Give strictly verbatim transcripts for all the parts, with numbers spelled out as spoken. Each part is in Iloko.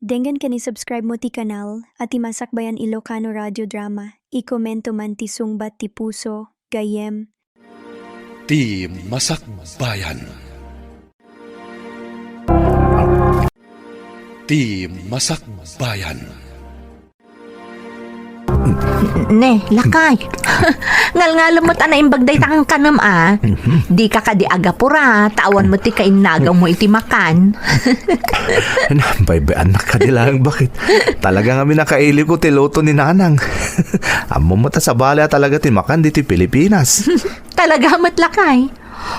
Denggen ken i-subscribe mo ti kanal a ti Masakbayan Ilocano Radio Drama. I-komento man ti sungbat ti puso, gayyem. Ti Masakbayan. Ti Masakbayan. Ne, lakay. Ngalngalem met a naimbag dayta kankanem a. Mhm. Dika kadi agapura, ta awan met ti kainnagaw mo iti makan. Na, baybayannak kadi laeng bakit. Talaga ngamin a kailiwko ti luto ni Nanang. Ammom met a sabali a talaga ti makan ditoy Pilipinas. Talaga met, lakay.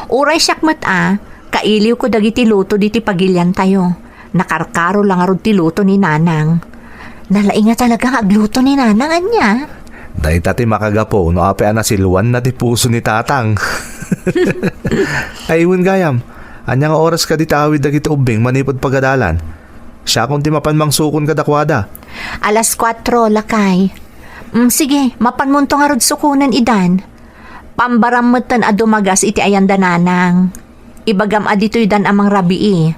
Uray siak met a, kailiwko dagiti luto ditoy pagiliantayo. Nakarkaro la ngarud ti luto ni Nanang. Nalaing a talaga nga agluto ni Nanang, ania? Dayta ti makagapu no apay a nasiluanna ti puso ni Tatang. Ay, wen gayam, ania nga oras kadi ti awid dagiti ubbing manipud pagadalan? Siakon ti mapan mangsukon kadakuada. Alas kuatro, lakay. Mm, sige, mapanmonto ngarud sukonen idan. Pambaram metten a dumagas iti ayan da Nanang. Ibagam a ditoydan a mangrabii.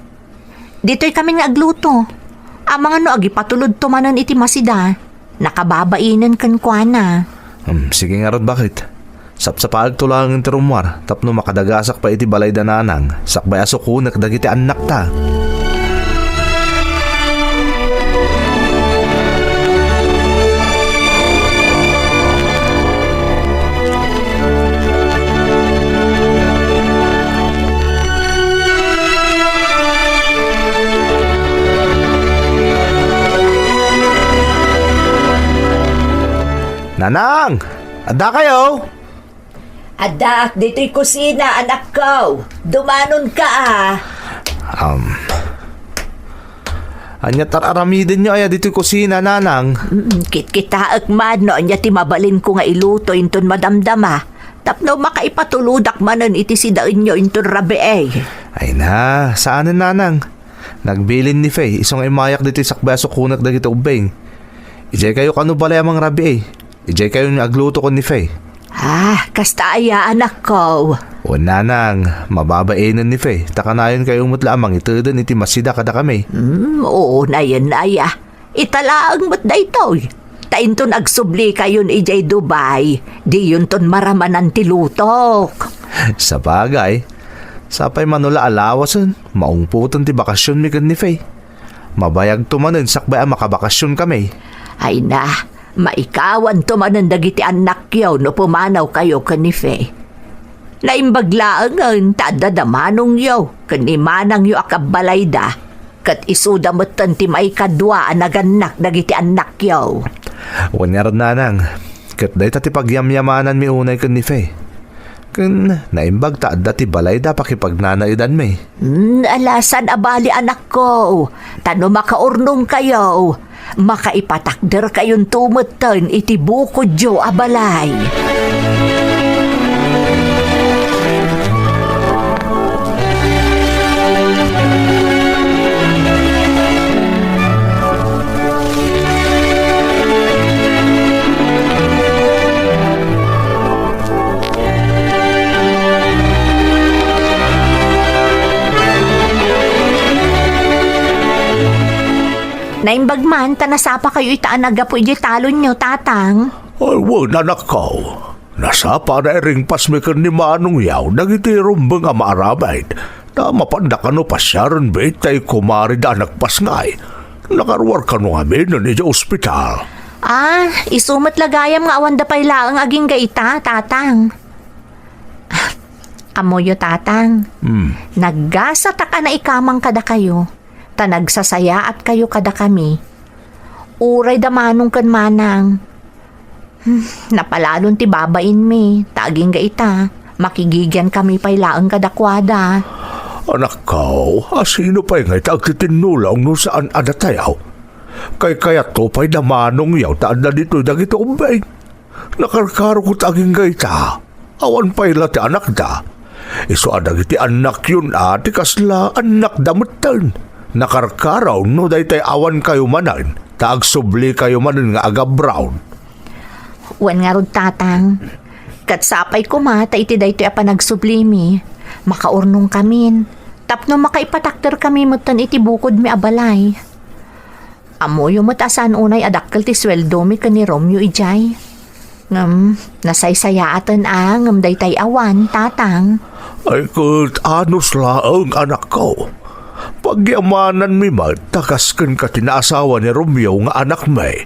Ditoykamin nga agluto. Amangan no agipatulodto manen iti masida. Nakababainen kenkuana. Hmm, sige ngarud, bakit? Sapsapaagto laeng ti rummuar tapno makadagasak pay iti balay da Nanang, sakbay a sukonek dagiti annakta. Nanang! Adda kayo? Addaak ditoy kusina, anakko. Dumanonka, a. Um, ania ti ar-aramidenyo aya ditoy kusina, Nanang? Mm, kitkitaek man no ania ti mabalinko nga iluto inton madamdama. Tapno makaipatulodak manen iti sidaenyo inton rabii. Ay na, saanen, Nanang. Nagbilin ni Faye, isu nga immayak ditoy sakbay a sukonek dagiti ubbing. Idiay kayo kano balay a mangrabii. Idiay kayo nga agluto ken ni Faye. Ah, kasta aya, anakko. Wen, Nanang, mababainen ni Faye, ta kanayon kayo met la a mangiteden iti masida kadakami. Hmm, unayen aya. Ita laeng met daytoy. Ta inton agsubli kayon idiay Dubai, diyonton maramanan ti lutok. Sabagay, sapay mano la a lawasen, maungpoten ti bakasionmi ken ni Faye. Mabayagto manen sakbay a makabakasion kami. Ay na, maikawanto manen dagiti annakyo no pumanaw kayo ken ni Faye. Naimbag laengen ta adda da manongyo ken ni manangyo a kabbalayda, ket isuda metten ti maikadua a nagannak dagiti annakyo. Wen ngarud, Nanang, ket dayta ti pagyamyamananmi unay ken ni Faye. Ken naimbag ta adda ti balayda a pakipagnanaedanmi. Hmm, alasan a bali, anakko, ta no makaurnongkayo, makaipatakderkayonto metten iti bukodyo a balay. Naimbag man ta nasapakayo ita a naggapu idiay talonyo, Tatang. Ay, wen, anakko. Nasapa a nairingpasmi ken ni manongyo dagiti rumbeng a maaramid. Ta mapanda kano pasiaren biit tay kumarida a nagpasngay. Nakaruar kano ngaminen idiay ospital. Ah, isu met la gayam nga awanda pay laeng agingga ita, Tatang. Ammoyo, Tatang. Hmm. Naggasatak a naikamang kadakayo, ta nagsasayaatkayo kadakami. Uray da manong ken manang. Hmm, napalalon ti babainmi, ta agingga ita, makigigiankami pay laeng kadakuada. Anakko, a sino pay ngay ti agtitinnulong no saan a datayo? Kaykayatto pay da manongyo ta adda ditoy dagiti ubbing. Nakarkarok ta agingga ita. Awan pay la ti anakda. Isu a dagiti annakyon a ti kasla annakda metten. Nakarkaro no daytay awankayo manen, ta agsublikayo manen nga agabroad. Wen ngarud, Tatang, ket sapay koma ta iti daytoy a panagsublimi, makaurnongkamin, tapno makaipatakderkami metten iti bukodmi a balay. Ammoyo met a saan unay a dakkel ti sueldomi ken ni Romeo idiay. Ngem, nasaysayaaten a ngem daytay awan, Tatang. Ay ket anus laeng, anakko. Pagyamananmi met ta kas kenka ti naasawa ni Romeo nga anakmi.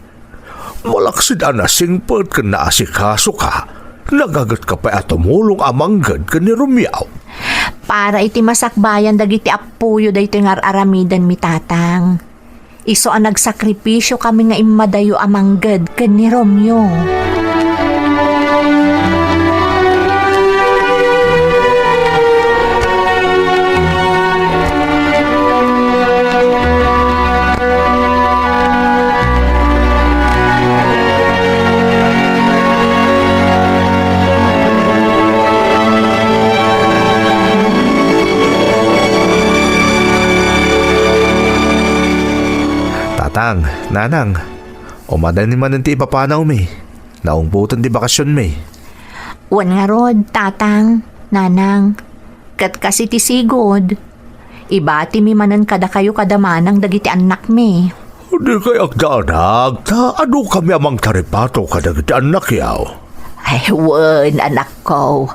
Malaksid a nasingpet ken naasikasoka, nagagetka pay a tumulong a mangged ken ni Romeo. Para iti masakbayan dagiti appoyo daytoy nga ar-aramidenmi, Tatang. Isu a nagsakripisio kami nga immadayo a mangged ken ni Romeo. Tatang, Nanang, umadaymi manen ti ipapanawmi. Naungpoten ti bakasionmi. Wen ngarud, Tatang, Nanang, ket kas iti sigud, ibatimi manen kadakayo kada manang dagiti annakmi. Dikay agdanag, ta adukami a mangtaripato kadagiti annakyo. Ay, wen, anakko.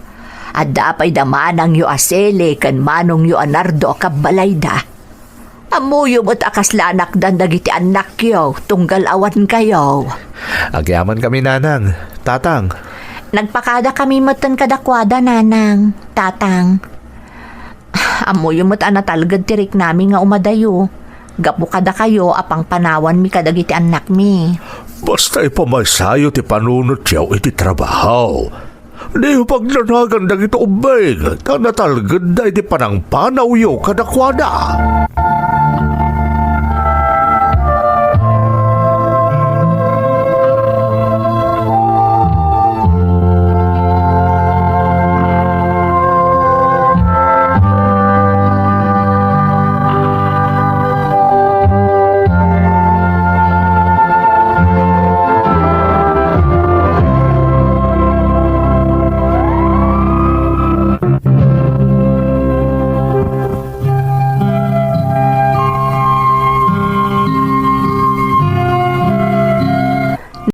Adda pay da manangyo a Sele ken manongyo a Nardo a kabbalayda. Ammoyo met a kasla anakdan dagiti annakyo, tunggal awan kayo. Agyamankami, Nanang, Tatang. Nagpakadakami metten kadakuada, Nanang, Tatang. Ammoyo met a natalged ti riknami nga umadayo, gapu kadakayo a pangpanawanmi kadagiti annakmi. Basta ipamaysayo ti panunotyo iti trabaho. Diyo pagdanagan dagiti ubbing, ta natalgedda iti panangpanawyo kadakuada.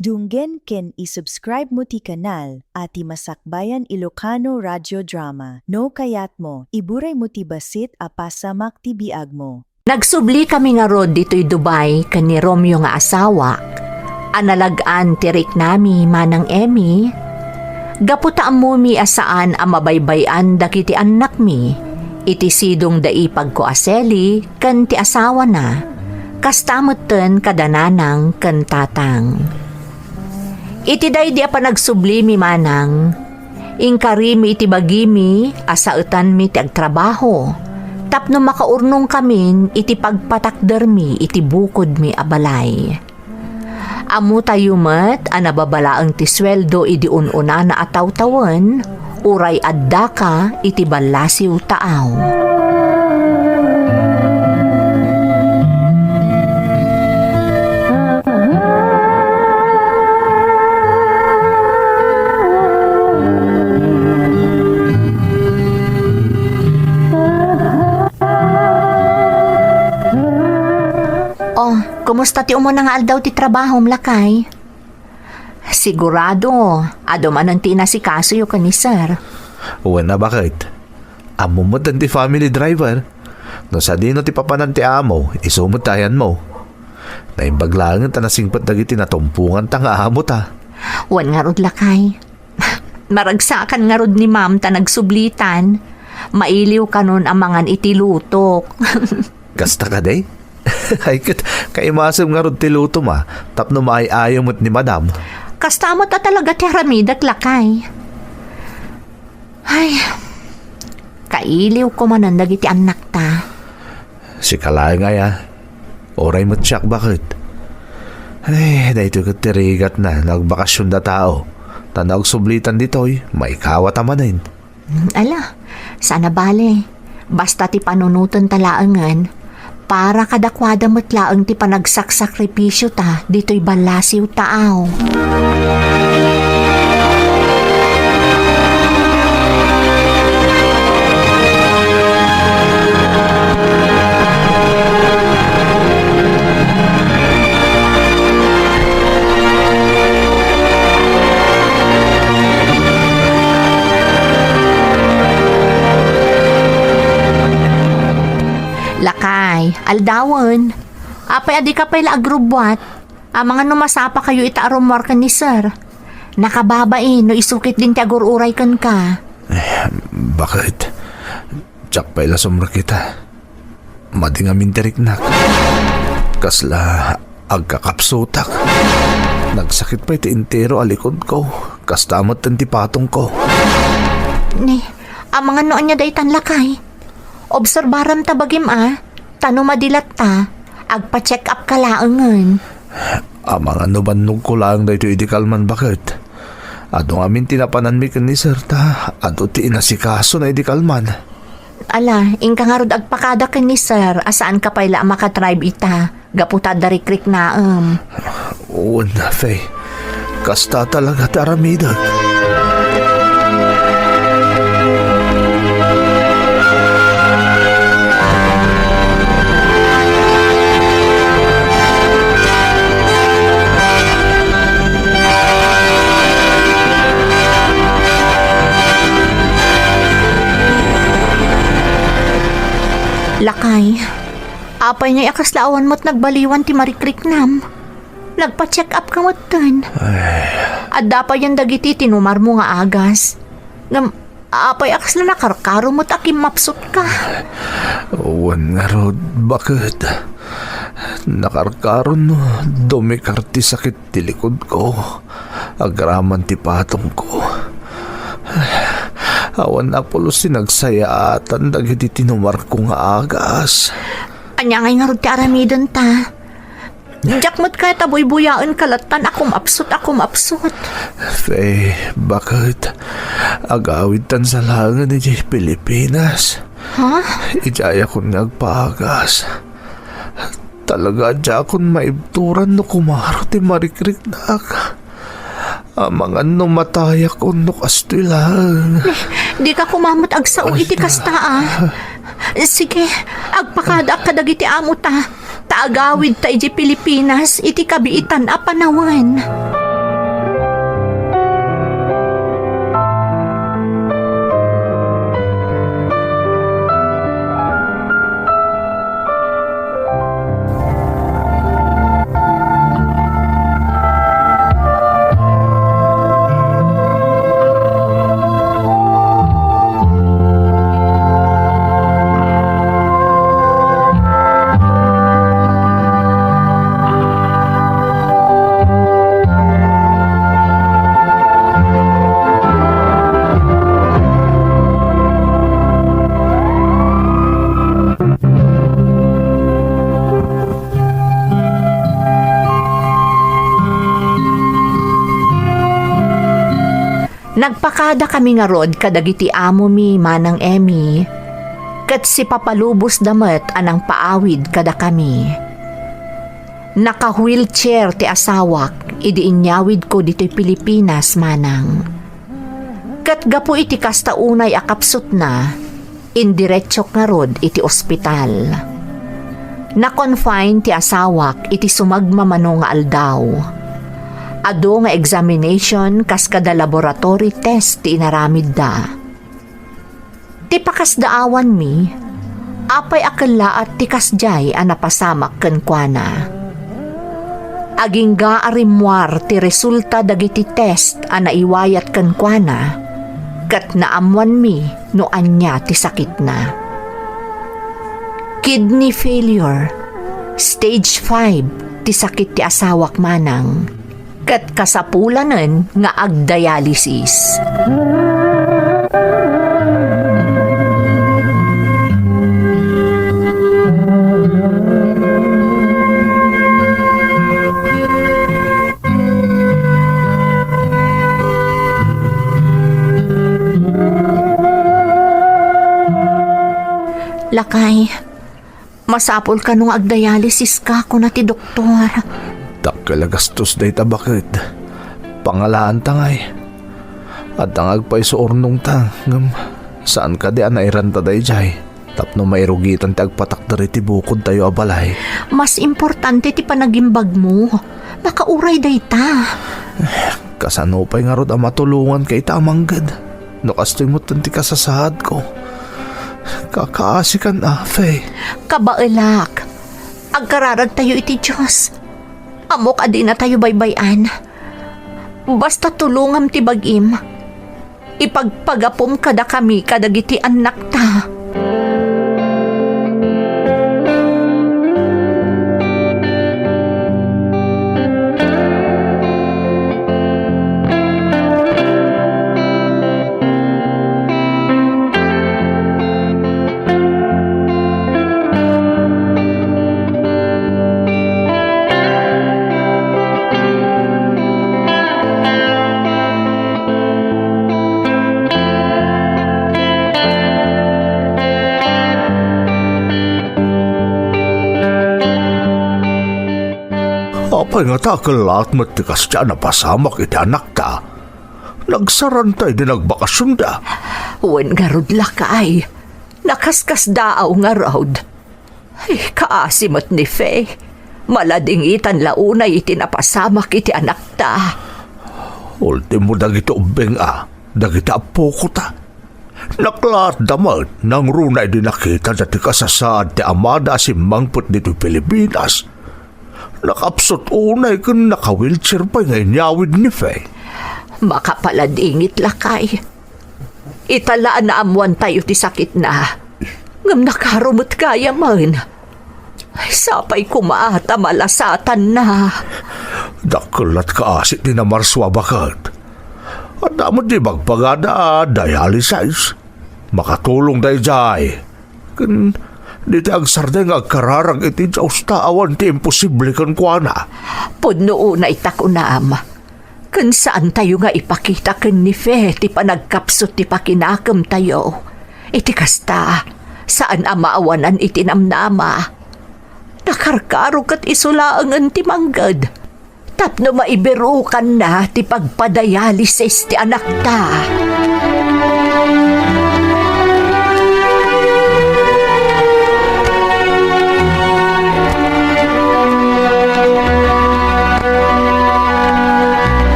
Dunggen ken i-subscribe mo ti kanal a ti Masakbayan Ilocano Radio Drama. No kayatmo, iburaymo ti bassit a pasamak ti biagmo. Nagsublikamin ngarud ditoy Dubai ken ni Romeo nga asawak, a nalag-an ti riknami, Manang Emmy, gapu ta ammomi a saan a mabaybay-an dagiti annakmi iti sidongda ipagko a Sele ken ti asawana, kasta metten kada nanang ken tatang. Iti daydi a panagsublimi, Manang, inkarimi iti bagimi a saetanmi ti agtrabaho tapno makaurnongkamin iti pagpatakdermi iti bukodmi a balay. Ammotayo met a nababa laeng ti sueldo idi un-unana a tawtawen, uray addaka iti ballasiw taaw. Oh, kumusta ti umuna nga aldaw ti trabahom, lakay? Sigurado, adu manen ti inasikasoyo ken ni Sir. Wen a, baket? Ammom met ti family driver. No sadino ti papanan ti amo, isu met ti ayanmo. Naimbag laengen ta nasingpet dagiti natumponganta nga amota. Wen ngarud, lakay. Maragsakan ngarud ni Ma'am ta nagsublitan. Mailiw kanon a mangan iti lutok. Kasta kadi? Ay ket, kaimasem ngarud ti lutom a, tapno maay-ayo met ni Madam. Kasta met a talaga ti aramidek, lakay. Ay, kailiwko manen dagiti annakta. Sika laeng aya. Uray met siak, baket? Ay, daytoy ket ti rigatna no agbakasionda tao. Ta no agsublitan ditoy, maikawat a manen. Hmm, ala, saan a bale. Basta ti panunotenta laengen, para kadakuada met laeng ti panagsaksakripisio ta ditoy ballasiw taaw. Aldawen, apay a dika pay la agrubbuat? Amangan no masapakayo ita a rummuar ken ni Sir. Nakababain no isu ketdin ti agur-uray kenka. Eh, baket? Diak pay la sumrekita. Madi ngamin ti riknak. Kasla agkakapsutak. Nagsakit pay ti entero a likudko. Kasta met ti patongko. Ne, amangan no ania daytan, lakay. Obserbaram ta bagim a, ta no madi latta, agpa-check up ka laengen. Amangan no bannogko laeng daytoy idi kalman, baket. Adu ngamin ti napananmi ken ni Sir ta adu ti inasikasona idi kalman. Ala, inka ngarud agpakada ken ni Sir a saanka pay la a makadrive ita, gapu ta adda rikriknaem. Wen, Faye. Kasta talaga ti aramidek. Lakay, apay ngay a kasla awan met nagbaliwan ti marikriknam? Nagpa-check up ka metten. Ay. Adda payen dagiti tinumarmo nga agas. Ngem, apay a kasla nakarkaro met a kimmapsutka? Wen ngarud, baket. Nakarkaron no dumikar ti sakit ti likudko agraman ti patongko. Awan a pulos ti nagsayaatan dagiti tinumarko nga agas. Ania ngay ngarud ti aramidenta? Diak met kayat a buybuyaenka lattan a kumapsut a kumapsut. Faye, baket? Agawidtan sa laengen idiay Pilipinas. Ha? Idiayakon nga agpaagas. Talaga, diakon maibturan no kumaro ti marikriknak. Amangan no matayak wenno kastoy laeng. Dika koma met agsao iti kasta a. Sige, agpakadaak kadagiti amota, ta agawidta idiay Pilipinas iti kabiitan a panawen. Nagpakadakami ngarud kadagiti amomi, Manang Emmy, ket sipapalubosda met a nangpaawid kadakami. Naka-wheelchair ti asawak idi inyawidko ditoy Pilipinas, Manang. Ket gapu iti kasta unay a kapsutna, indiretsiok ngarud iti ospital. Na-confine ti asawak iti sumagmamano nga aldaw. Adu nga examination kas kada laboratory test ti inaramidda. Ti pakasdaawanmi, apay a kellaat ti kasdiay a napasamak kenkuana. Agingga a rimmuar ti resulta dagiti test a naiwayat kenkuana, ket naammoanmi no ania ti sakitna. Kidney failure, stage five ti sakit ti asawak, Manang. Ket kasapulanen nga agdialysis. Lakay, masapul kano nga agdialysis ka, kuna ti doktor. Dakkel a gastos dayta, baket. Pangalaanta ngay. Adda nga agpayso urnongta, ngem saan kadi a nairanta daydiay tapno mairugitan ti agpatakder iti bukodtayo a balay? Mas importante ti panagimbagmo. Makauray dayta. Kasano pay ngarud a matulonganka ita a mangged? No kastoy met ti kasasaadko. Kakaasikan, Faye. Kabaelak. Agkararagtayo iti Dios. Ammok a dinatayo baybay-an. Basta tulongam ti bagim. Ipagpagapum kadakami kadagiti annakta. Apay ngata a kellaat met ti kasdiay a napasamak iti annakta? Nagsaranta idi nagbakasionda. Wen ngarud, lakay. Nakaskasdaaw ngarud. Ay, kaasi met ni Fe. Maladingitan la unay iti napasamak iti annakta. Ultimo dagiti ubbing a, dagiti appokota. Naklaatda met nangruna idi nakitada ti kasasaad ti amada a simmangpet ditoy Pilipinas. Nakapsut unay ken naka-wheelchair pay nga inyawid ni Fe. Makapaladingit, lakay. Ita la a naammoantayo ti sakitna. Ngem nakaro met gayamen. Ay, sapay koma ta malasatanna. Dakkel lat kaasi ti namarsua, baket. Adda met di bagbaga a dialysis. Makatulong daydiay. Ken dita agsardeng nga agkararag iti Dios ta awan ti imposible kenkuana. Pudno unay ta kunam. Ken saantayo nga ipakita ken ni Fe ti panagkapsut ti pakinakemtayo. Iti kasta, saan a maawanan iti namnama. Nakarkaro ket isu laengen ti mangged tapno maibirukanna ti pagpadialysis ti anakta.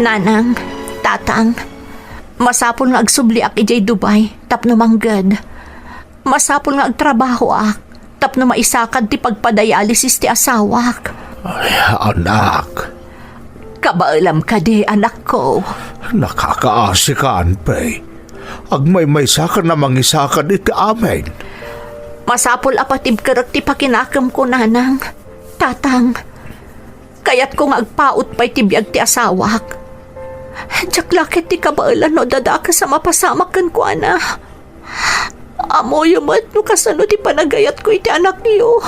Nanang, Tatang, masapul nga agsubliak idiay Dubai tapno mangged. Masapul nga agtrabahoak tapno maisakad ti pagpadialysis ti asawak. Ay, anak. Kabaelam kadi, anakko? Nakakaasikan, Fe. Agmaymaysakan a mangisakad iti amin. Masapul a patibkerek ti pakinakemko, Nanang, Tatang. Kayatko nga agpaut pay ti biag ti asawak. Diak la ketdi kabaelan no adda dakes a mapasamak kenkuana. Ammoyo met no kasano ti panagayatko iti anakyo.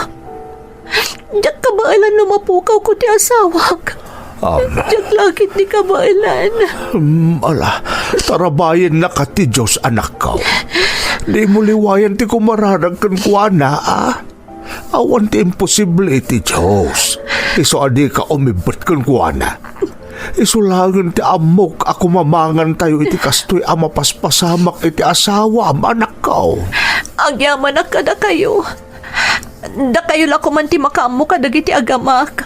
Diak kabaelan no mapukawko ti asawak. Am. Diak la ketdi kabaelan. Mm, ala, tarabayennaka ti Dios, anakko. Dimo liwayan ti kumararag kenkuana, a? Awan ti imposible iti Dios. Isu a dika umibbet kenkuana. Isu laengen ti ammok a kumamangantayo iti kastoy a mapaspasamak iti asawam, anakko. Agyamanak kadakayo. Dakayo la koman ti makaammo kadagiti agamak.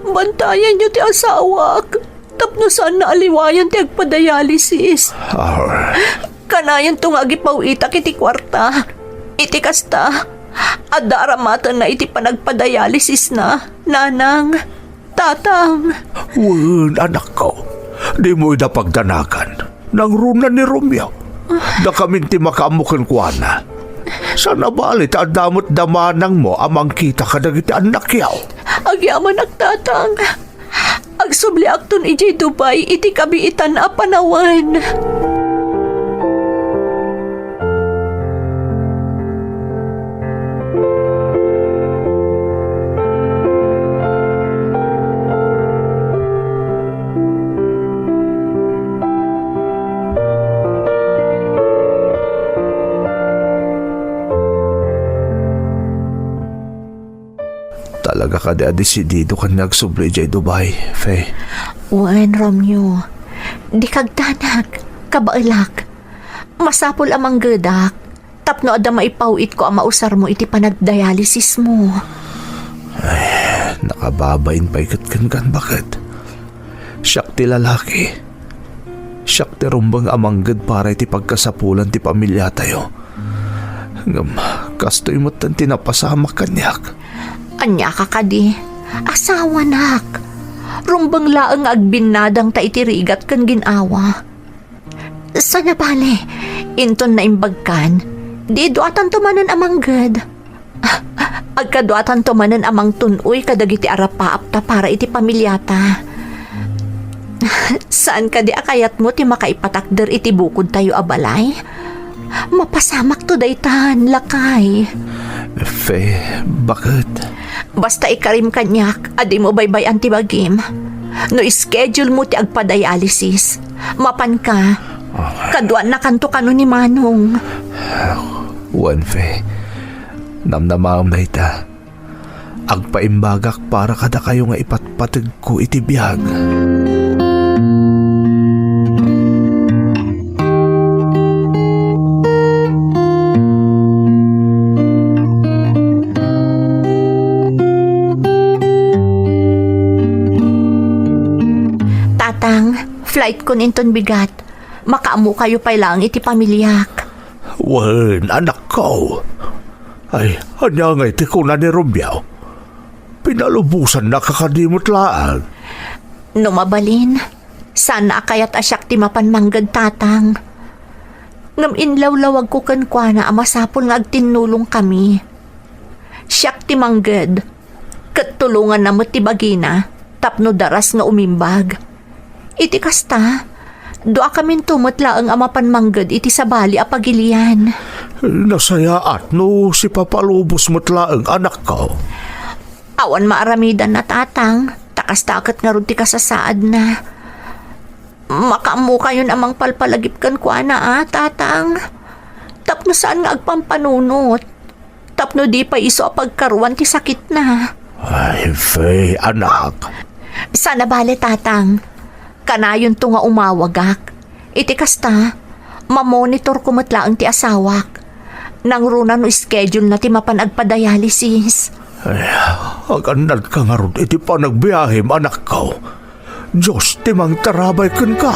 Bantayanyo ti asawak tapno saanna a liwayan ti agpadialysis. Ah. Kanayanto nga agipaw-itak iti kuarta. Iti kasta, adda aramatenna iti panagpadialysisna, Nanang, Tatang. Wen, anakko, dimo ida pagdanagan. Nangruna ni Romeo. Dakamin ti makaammo kenkuana. Saan a bali ta adda met da manangmo a mangkita kadagiti annakyo. Agyamanak, Tatang. Agsubliakton idiay Dubai iti kabiitan a panawen. Talaga kadi a desidido ken nga agsubli idiay Dubai, Fe? Wen, Romeo. Dika agdanag, kabaelak. Masapul a manggedak. Tapno adda maipaw-itko a mausarmo iti panagdialysismo. Ay, nakababain pay ket kenkan, baket. Siak ti lalaki. Siak ti rumbeng a mangged para iti pagkasapulan ti pamiliatayo. Ngem kastoy metten ti napasamak kaniak. Aniaka kadi? Asawanak. Rumbeng laeng nga agbinnadangta iti rigat ken gin-awa. Sana bale, inton naimbagkan, di duatanto manen a mangged. Agkaduatanto manen a mangtun-oy kadagiti arapaapta para iti pamiliata. Saan kadi a kayatmo ti makaipatakder iti bukodtayo a balay? Mapasamakto daytan, lakay. Fe, baket? Basta ikarim kaniak a dimo baybay-an ti bagim. No schedule mo ti agpadialysis, mapanka. Ah. Kaduannakanto kano ni Manong. Wen, Fe. Namnamaem dayta. Agpaimbagak para kadakayo nga ipatpategko iti biag. Tatang, flight kon inton bigat. Makaammokayo pay laeng iti pamiliak. Wen, anakko. Ay, ania ngay ti kuna ni Romeo? Pinalubosannaka kadi met laeng? No mabalin, saan a kayat a siak ti mapan mangged, Tatang. Ngem inlawlawagko kenkuana a masapul nga agtinnulongkami. Siak ti mangged, ket tulonganna met ti bagina tapno daras nga umimbag. Iti kasta, duakaminto met laeng a mapan mangged iti sabali a pagilian. Nasayaat no sipapalubos met laeng, anakko. Awan maaramidanna, Tatang, ta kasta ket ngarud ti kasasaadna. Makaammokayon a mangpalpalagip kenkuana, a, Tatang. Tapno saan nga agpampanunot. Tapno di pay isu a pagkaruan ti sakitna. Ay, Fe, anak. Sana bale, Tatang. Kanayonto nga umawagak. Iti kasta, mamonitorko met laeng ti asawak. Nangruna no schedule na ti mapan agpadialysis. Ay, agannadka ngarud iti panagbiahem, anakko. Dios ti mangtarabay kenka.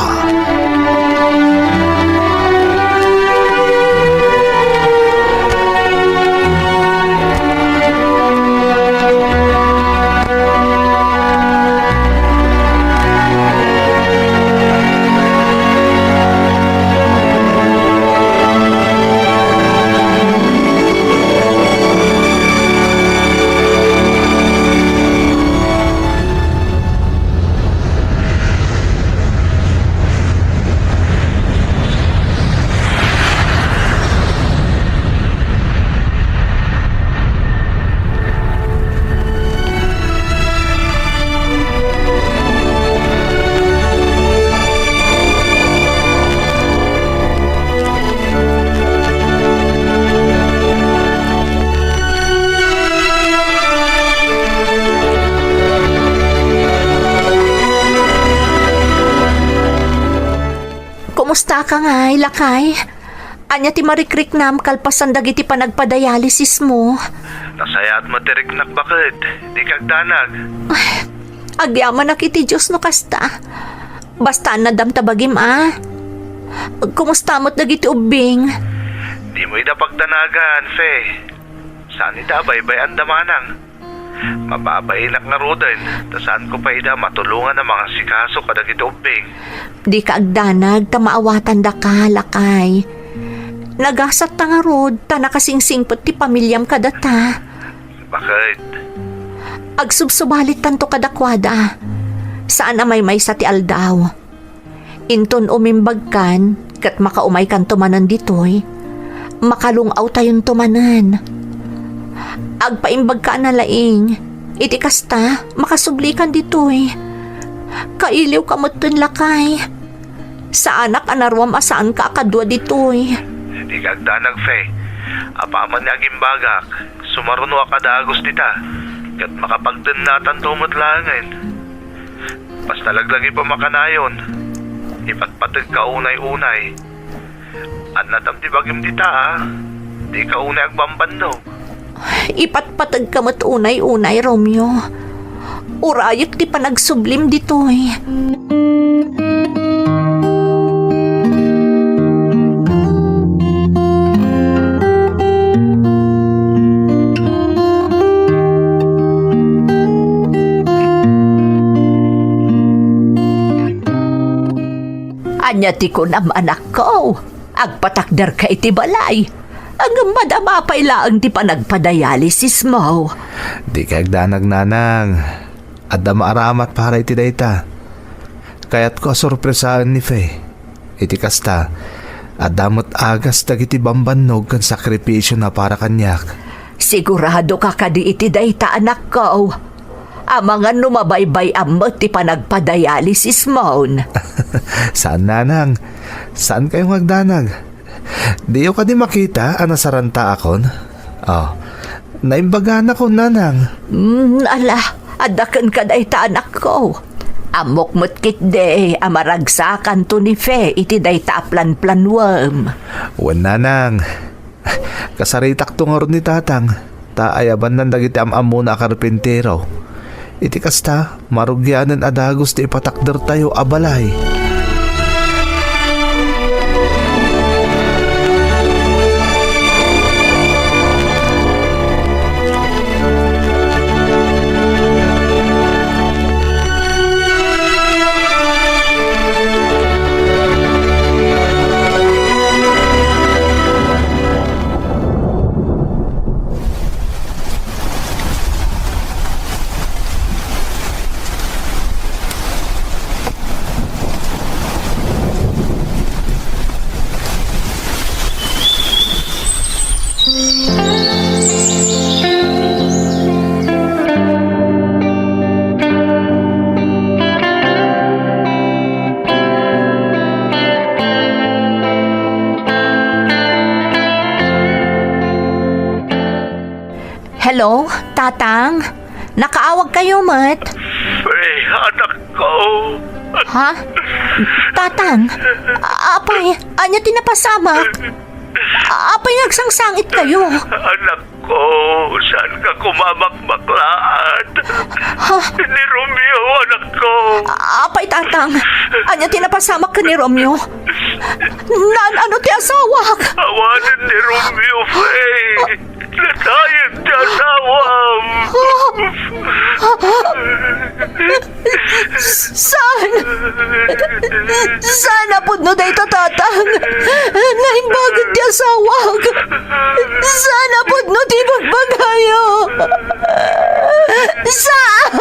Kumusta ka ngay, lakay? Ania ti marikriknam kalpasan dagiti panagpadialysismo? Nasayaat met ti riknak, baket. Dika agdanag. Ay, agyamanak iti Dios no kasta. Basta annadam ta bagim, a. Kumusta met dagiti ubbing? Dimo ida pagdanagan, Fe. Saan ida a baybay-anda manang. Mababainak ngaruden, ta saanko pay ida matulongan a mangasikaso kadagiti ubbing. Dika agdanag ta maawatandaka, lakay. Nagasatta ngarud ta nakasingsingpet ti pamiliam kadata. Baket? Agsubsubalittanto kadakuada. Saan a maymaysa ti aldaw. Inton umimbagkan ket makaumaykanto manen ditoy, makalung-awtayonto manen. Agpaimbagka a nalaing, iti kasta, makasublikan ditoy. Kailiwka metten, lakay. Saanak a naruam a saanka a kadua ditoy. Dika agdanag, Fe. Apaman nga agimbagak, sumarunoak a dagus dita, ket makapagdennatanto met laengen. Basta laglagipem a kanayon, ipatpategka unay-unay. Annatam ti bagim dita, a. Dika unay agbambannog. Ipatpateg ka met unay-unay, Romeo. Urayek ti panagsublim ditoy. Ania ti kunam, anakko? Agpatakderka iti balay. Ngem madama pay laeng ti panagpadialysismo. Dika agdanag, nanang. Adda maaramat para iti dayta. Kayatko a sorpresaen ni Fe. Iti kasta, adda met agas dagiti bambannog ken sakripisiona para kaniak. Siguradoka kadi iti dayta, anakko? Amangan no mabaybay-am met ti panagpadialysismon. Saan, nanang. Saankayo nga agdanag. Diyo kadi makita a nasarantaakon? Oh, naimbaganak, nanang. Mm, ala, adda kenka dayta, anakko. Ammok met ketdi a maragsakanto ni Fe iti dayta a planplanuem. Wen, nanang. Kasaritakto ngarud ni tatang, ta ayabannan dagiti am-ammona a karpintero. Iti kasta, marugianen a dagus ti ipatakdertayo a balay. Hello, Tatang? Nakaawag kayo met? Fe, anakko. Ha? Tatang? A-, apay, ania ti napasamak? A-, apay nga agsangsangit kayo? Anakko, saanka koma a makmaklaat? Ha? Ni Romeo, anakko. A-, apay, Tatang? Ania ti napasamak ken ni Romeo? Naan-ano ti asawak? Awanen ni Romeo, Fe. Natayen ti asawam. Saan? Saan a pudno dayta, Tatang? Naimbagek ti asawak. Saan a pudno ti ibagbagayo? Saan?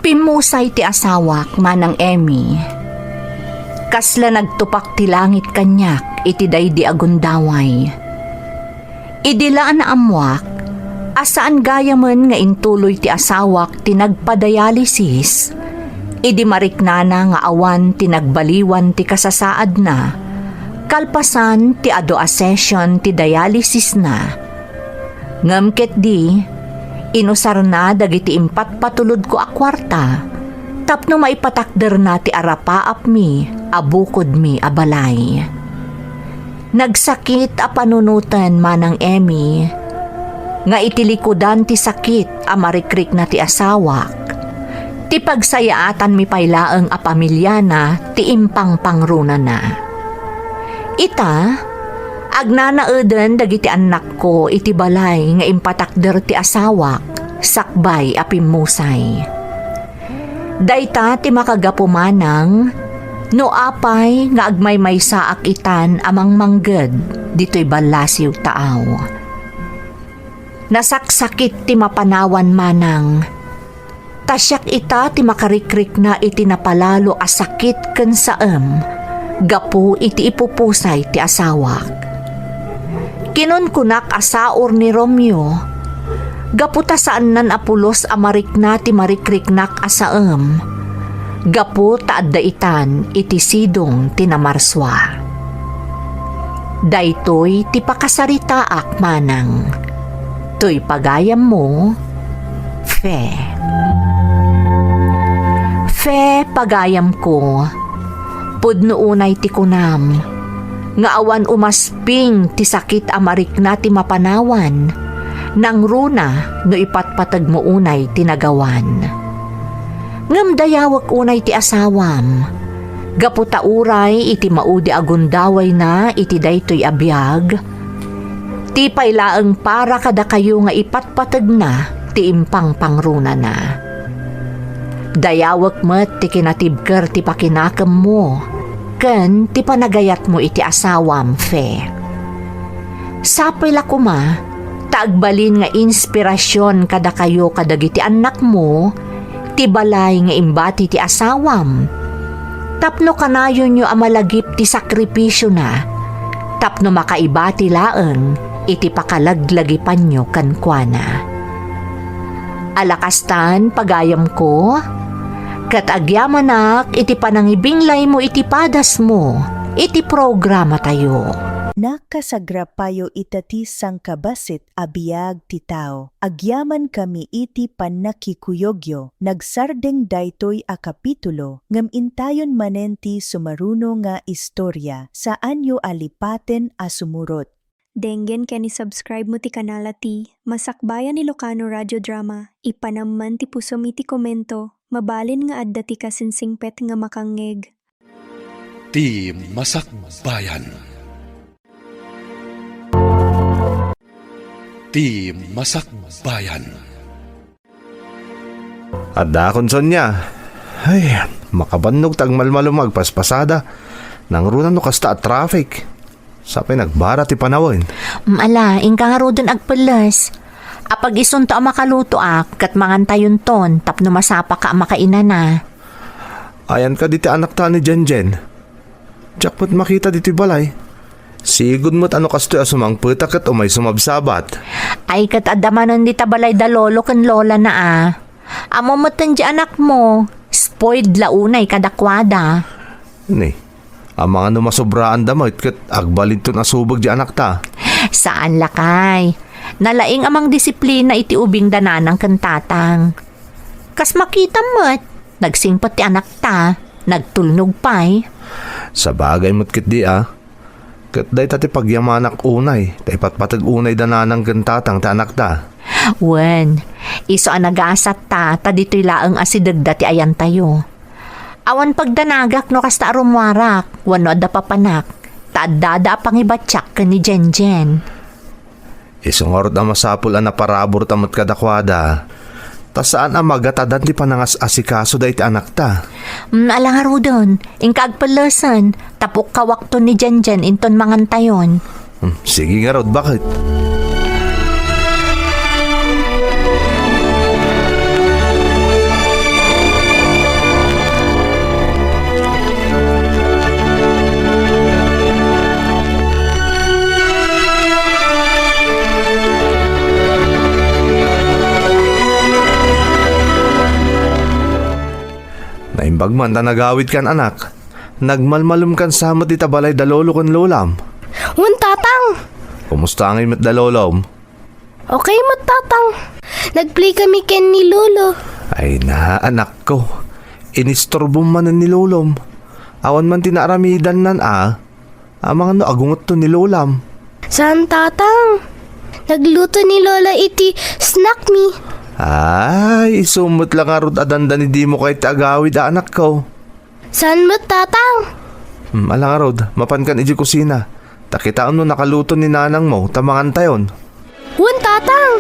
Pimmusay ti asawak, Manang Emmy. Kasla nagtupak ti langit kaniak iti daydi a gundaway. Idi la a naammoak a saan gayamen nga intuloy ti asawak ti nagpadialysis, idi mariknana nga awan ti nagbaliwan ti kasasaadna, kalpasan ti adu a session ti dialysisna. Ngem ketdi, inusarna dagiti impatpatulodko a kuarta tapno maipatakderna ti arapaapmi a bukodmi a balay. Nagsakit a panunoten, Manang Emmy, nga iti likudan ti sakit a marikrikna ti asawak, ti pagsayaatanmi pay laeng a pamiliana ti impangpangronana. Ita, agnanaeden dagiti annakko iti balay nga impatakder ti asawak sakbay a pimmusay. Dayta ti makagapu, Manang, No apay nga agmaymaysaak itan a mangmangged ditoy ballasiw taaw. Nasaksakit ti mapanawan manang. Ta siak ita ti makarikrikna iti napalalo a sakit ken saem gapu iti ipupusay ti asawak. Kinunkunak a saor ni Romeo, gapu ta saannan a pulos a marikna ti marikriknak a saem, gapu ta adda itan iti sidong ti namarsua. Daytoy ti pakasaritaak manang. Toy pagayammo, Fe. Fe, pagayamko, pudno unay ti kunam, nga awan umasping ti sakit a marikna ti mapanawan, nangruna no ipatpategmo unay ti nagawan. Ngem dayawek unay ti asawam, gapu ta uray iti maudi a gundawayna iti daytoy a biag, ti pay laeng para kadakayo nga ipatpategna ti impangpangrunana. Dayawek met ti kinatibker ti pakinakemmo ken ti panagayatmo iti asawam, Fe. Sapay la koma ta agbalin nga inspirasion kadakayo kadagiti annakmo ti balay nga imbati ti asawam, tapno kanayonyo a malagip ti sakripisiona, tapno makaibati laeng iti pakalaglagipanyo kenkuana. Ala kastan, pagayamko, ket agyamanak iti panangibinglaymo iti padasmo iti programatayo. Nakasagrapayo ita ti sangkabassit a biag ti tao. Agyamankami iti pannakikuyogyo. Nagsardeng daytoy a kapitulo, ngem intayon manen ti sumaruno nga istoria. Saanyo a lipaten a sumurot. Denggen ken i-subscribe mo ti kanal a ti Masakbayan Ilocano Radio Drama. Ipanamman ti pusom iti komento. Mabalin nga adda ti kasinsingpet nga makangngeg. Ti Masakbayan. Ti Masakbayan. Adda akon Sonia. Ay, makabannog ta agmalmalum nga agpaspasada. Nangruna no kasta a traffic. Sapay nagbara ti panawen. Mm, ala, inka ngaruden agpelles. Apag-isunto a makalutoak, ket mangantayonton tapno masapaka a makainana. Ayanka diti anakta ni Jenjen. Diak met makita ditoy balay. Sigud met a no kastoy a sumangpeta ket umay sumabsabat. Ay, ket adda manen dita balay da lolo ken lolana a. Ammom metten di anakmo, spoiled la unay kadakuada. Ni, amangan no masobraanda met ket agbalinton a subeg di anakta. Saan lakay. Nalaing a mangdisiplina iti ubing da nanang ken tatang. Kas makitam met, nagsingpet ti anakta, nagtulnog pay. Sabagay met ketdi a. Ket dayta ti pagyamanak unay, ta ipatpateg unay da nanang ken tatang ti anakda. Wen, isu a nagasatta, ta ditoy laeng a sidegda ti ayantayo. Awan pagdanagak no kasta a rummuarak, wenno adda papanak, ta addada a pangibatiak ken ni Jenjen. Isu ngarud a masapul a naparaburta met kadakuada, ta saan a magatadan ti panangas-asikasoda iti anakta. Mm, ala ngaruden, inka agpellesen, tapno kawakton ni Jenjen inton mangantayon. Hmm, sige ngarud, baket. Naimbag man ta nagawidkan, anak. Nagmalmalumkan sa met ita balay da lolo ken lolam. Wen, tatang. Kumusta ngay met da lolom? Okay met, tatang. Nagplay kami ken ni lolo. Ay na, anakko. Inistorbom manen ni lolom. Awan man ti naaramidannan a. Amangan no agungetto ni lolam. Saan, tatang. Nagluto ni lolo iti snack mi. Ay, isu met la ngarud a dandani dimo kayat ti agawid a, anakko. Saan met, tatang? Hmm, ala ngarud, mapankan idiay kusina. Ta kitaem no nakaluto ni nanangmo, ta mangantayon. Wen, tatang!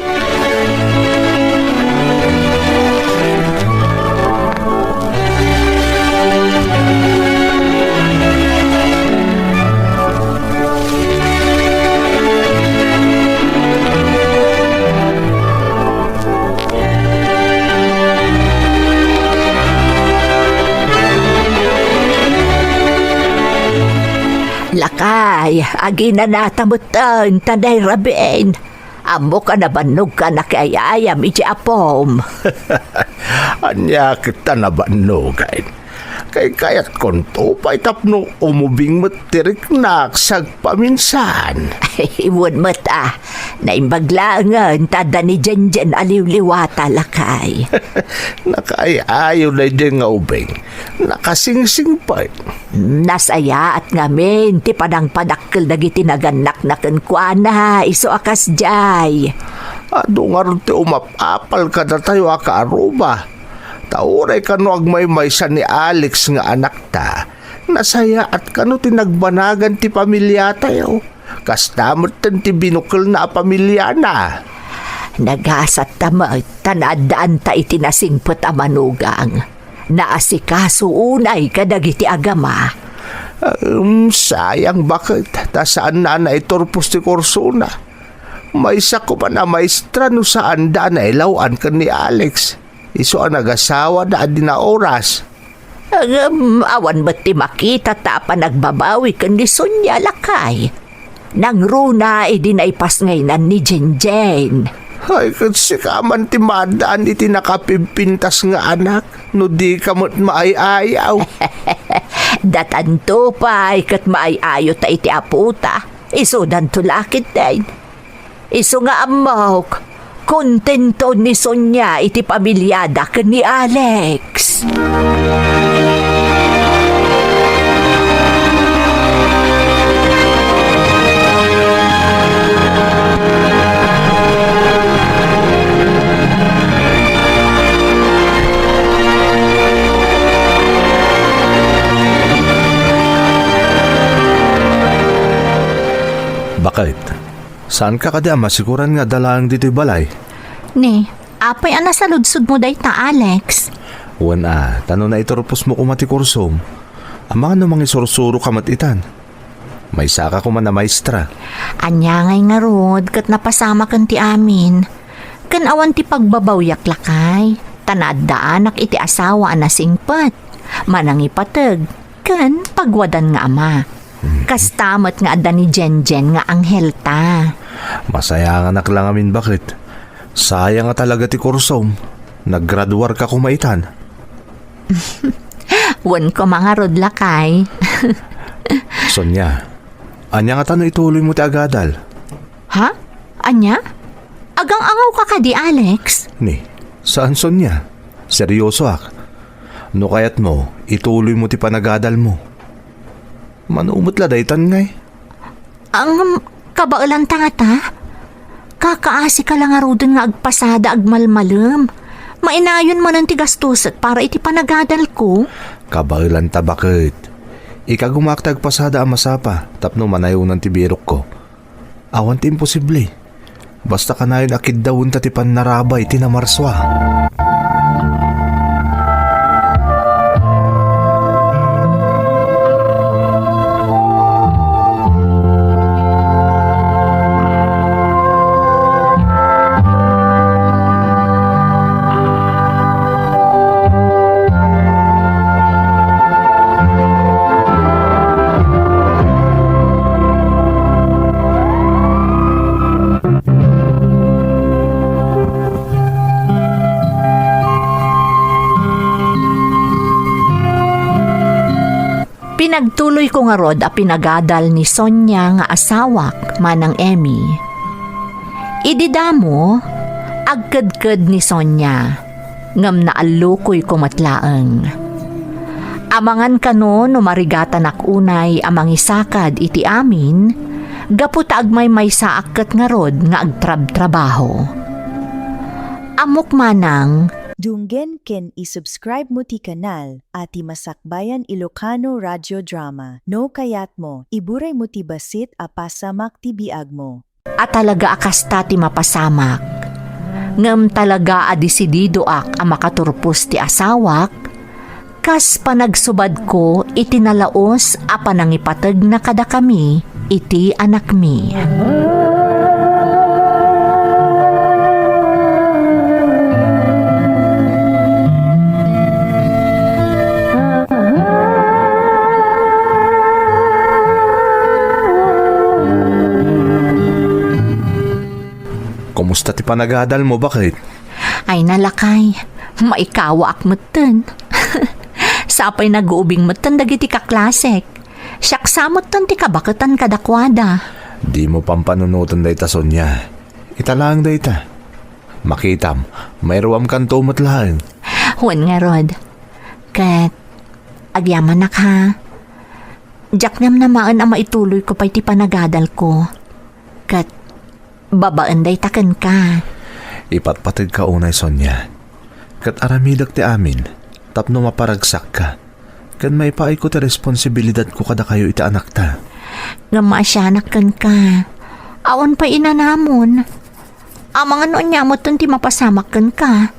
Ay, aginanata metten ta nairabin. Ammok a nabannogka nakiay-ayam iti apom. Ania ket ta nabannogen? Kaykayatkonto pay tapno umubing met ti riknak sagpaminsan. Wen met a, naimbag laengen ta adda ni Jenjen a liwliwata, lakay. Nakaay-ayo daydiay nga ubing. Nakasingsingpet. Nasayaat ngamin ti panangpadakkel dagiti nagannakna kenkuana, isu a kasdiay. Adu ngarud ti umap-apal kadatayo a kaaruba. Ta uray kano agmaymaysa ni Alex nga anakta, nasayaat kano ti nagbanagan ti pamiliatayo. Kasta metten ti binukelna a pamiliana. Nagasatta met ta naaddaanta iti nasingpet a manugang. Naasikaso unay kadagiti agama. Em, sayang baket, ta saanna a naiturpos ti kursona. Maysa koman a maestra no saanda a nailaw-an ken ni Alex. Isu a nagasawada a dina oras. Ngem awan met ti makita ta a panagbabawi ken ni Sonia, lakay. Nangruna idi naipasngaynan ni Jenjen. Ay, ket sika man ti maaddaan iti nakapimpintas nga anak, no dika met maay-ayaw. Datanto pay ket maay-ayo ta iti apota. Isudanto la ketdin. Isu nga ammok, kontento ni Sonia iti pamiliada ken ni Alex. Baket, saanka kadi a masikoran nga adda laeng ditoy balay? Ni, apay a nasaludsodmo dayta, Alex? Wen a, ta no naiturposmo koma ti kursom, amangan no mangisursuroka met itan. Maysaka koma a maestra. Ania ngay ngarud ket napasamaken ti amin. Ken awan ti pagbabawiak, lakay, ta naaddaanak iti asawa a nasingpet, manangipateg, ken pagwadan nga ama. Mhm. Kasta met nga adda ni Jenjen nga anghelta. Masayanganak la ngamin, baket. Sayang a talaga ti kursom. Naggraduarka koma itan. Wen koma ngarud, lakay. Sonia, ania ngata no ituloymo ti agadal? Ha? Ania? Agang-angawka kadi, Alex? Ni, saan, Sonia. Seryosoak. No kayatmo, ituloymo ti panagadalmo. Mano met la daytan ngay? Ang kabaelanta ngata? Kakaasika la ngaruden nga agpasada agmalmalem. Mainayon manen ti gastuset para iti panagadalko. Kabaelanta, baket. Ikagumaak ti agpasada a masapa tapno manayonan ti birokko. Awan ti imposible. Basta kanayon a kiddawenta ti pannarabay ti namarsua. Pinagtuloyko ngarud a pinagadal ni Sonia nga asawak, Manang Emmy. Idi damo, agkedked ni Sonia, ngem naallukoyko met laeng. Amangan kano no marigatanak unay a mangisakad iti amin, gapu ta agmaymaysaak ket ngarud nga agtrabtrabaho. Ammok manang, Dunggen ken i-subscribe mo ti kanal a ti Masakbayan Ilocano Radio Drama. No kayatmo, iburaymo ti bassit a pasamak ti biagmo. A talaga a kasta ti mapasamak. Ngem talaga a desididoak a makaturpos ti asawak, kas panagsubadko iti nalaus a panangipategna kadakami iti anakmi. panagadalmo, baket? Ay, nalakay. Maikawaak metten. Sapay naguubing metten dagiti kaklasek. Siak sa metten ti kabaketan kadakuada. Dimo pampanunoten dayta, Sonia. Ita laeng dayta. Makitam, mairuamkanto met laeng. Wen ngarud. Ket agyamanak, ha. Diak namnamaen a maituloyko pay ti panagadalko. Ket babaen dayta kenka. Ipatpategka unay, Sonia. Ket aramidek ti amin tapno maparagsakka. Ken maipaayko ti responsibilidatko kadakayo iti anakta. Ngem maasianak kenka. Awan pay inanamon. Amangan no ania metten ti mapasamak kenka.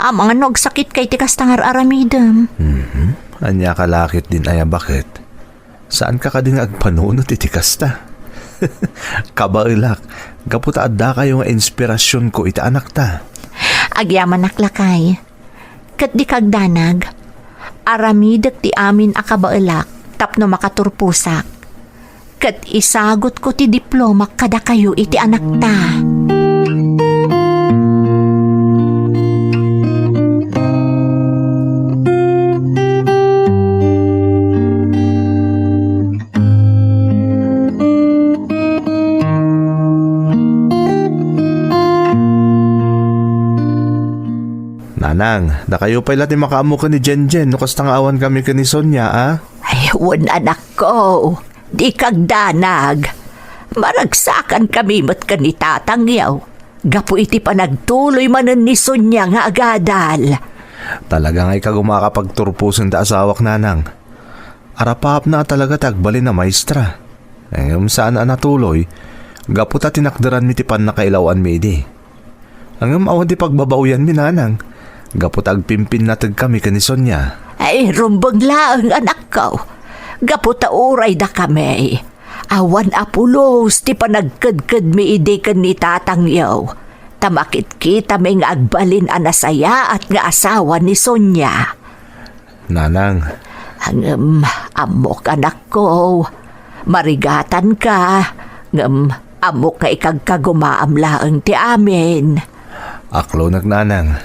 Amangan no agsakitka iti kasta nga ar-aramidem. Mhm. Ania ka la ketdin aya, baket? Saanka kadi nga agpanunot iti kasta? Kabaelak, gapu ta addakayo nga inspirasionko iti anakta. Agyamanak, lakay. Ket dika agdanag, aramidek ti amin a kabaelak tapno makaturposak. Ket isagutko ti diplomak kadakayo iti anakta. Nanang, dakayo pay la ti makaammo ken ni Jenjen no kasta nga awankami ken ni Sonia, a? Ay, wen, anakko, dika agdanag. Maragsakankami met ken ni tatangyo gapu iti panagtuloy manen ni Sonia nga agadal. Talaga nga ikagumaka pagturposen ti asawak, nanang. Arapaapna a talaga ti agbalin a maestra. Ngem saan a natuloy, gapu ta tinakderanmi ti pannakailaw-anmi idi. Ngem awan ti pagbabaoyanmi, nanang, gapu ta agpimpinnategkami ken ni Sonia. Ay, rumbeng laeng, anakko, gapu ta uray dakami. Awan a pulos ti panagkedkedmi idi ken ni tatangyo, ta makitkitami nga agbalin a nasayaat nga asawa ni Sonia. Nanang. Ngem ammok, anakko, marigatanka, ngem ammok nga ikagkagumaam laeng ti amin. Aklonek, nanang.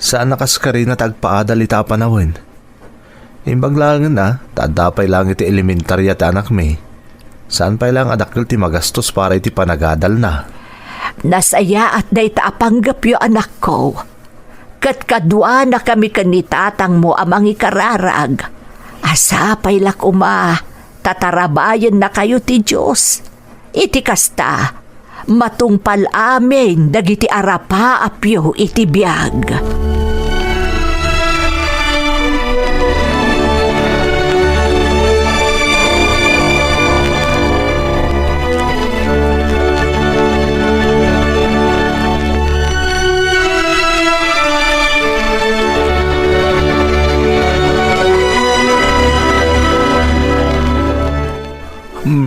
Saan a kas karina ti agpaadal ita a panawen. Imbag laengen a, ta adda pay laeng iti elementaria ti anakmi. Saan pay laeng a dakkel ti magastos para iti panagadalna. Nasayaat dayta a panggepyo, anakko. Ket kaduanakami ken ni tatangmo a mangikararag. A sapay la koma ta tarabayennakayo ti Dios. Iti kasta, matungpal amin dagiti arapaapyo iti biag.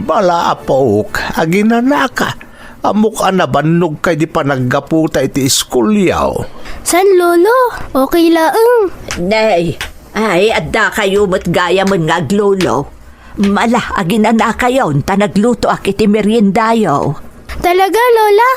Bala, apok, aginanaka. Ammok a nabannogka idi panaggaputa iti iskulyo. Saan, Lolo? Okay laeng. Nay, ay, adda kayo met gayamen nga aglolo. Mala, aginanakayon ta naglutoak iti meriendayo. Talaga, Lola?